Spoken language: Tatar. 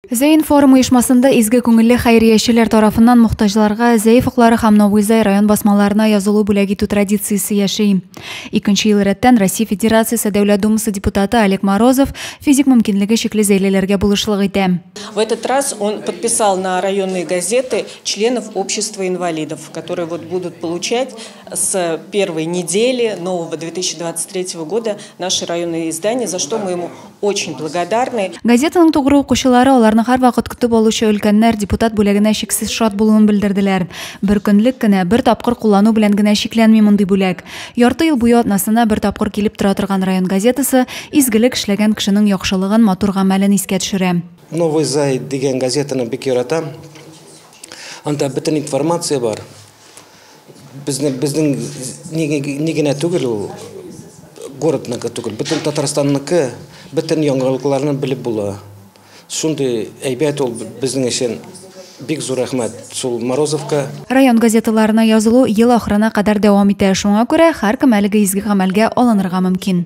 Зәй-информ оешмасында изге күңелле хәйриячеләр тарафыннан мохтаҗларга Зәй офыклары һәм Новый Зай район басмаларына язылу бүләк итү традициясе яши. Икенче ел рәттән Россия Федерациясе Дәүләт Думасы депутаты Олег Морозов физик мөмкинлеге чикле зәйлеләргә булышлык итә. В этот раз он подписал на районные газеты членов общества инвалидов, которые вот будут получать с первой недели нового 2023 года наши районные издания, за что мы ему очень благодарны. Газетаның тугры укучылары, аларны һәрвакыт көтеп алучы өлкәннәр депутат бүләгенә чиксез шат булуын белдерделәр. Бер көнлек кенә, бер тапкыр куллану белән генә чикләнми мондый бүләк. Ярты ел буе атнасына бер тапкыр килеп тора торган район газетасы изгелек эшләгән кешенең яхшылыгын, матур гамәлен искә төшерә. Новый Зай дигән газетаны бик яратам. Анда бөтен информация бар. Безне безнең ни генә түгел ул, городныкы түгел, бөтен Татарстанныкы, бөтен яңалыкларны белеп була. Шундый әйбәт ул безнең өчен. Бик зур рәхмәт шул Морозовка. Район газеталарына язылу ел ахырына кадәр дәвам итә. Шуңа күрә һәркем әлеге изге гамәлгә алынырга мөмкин.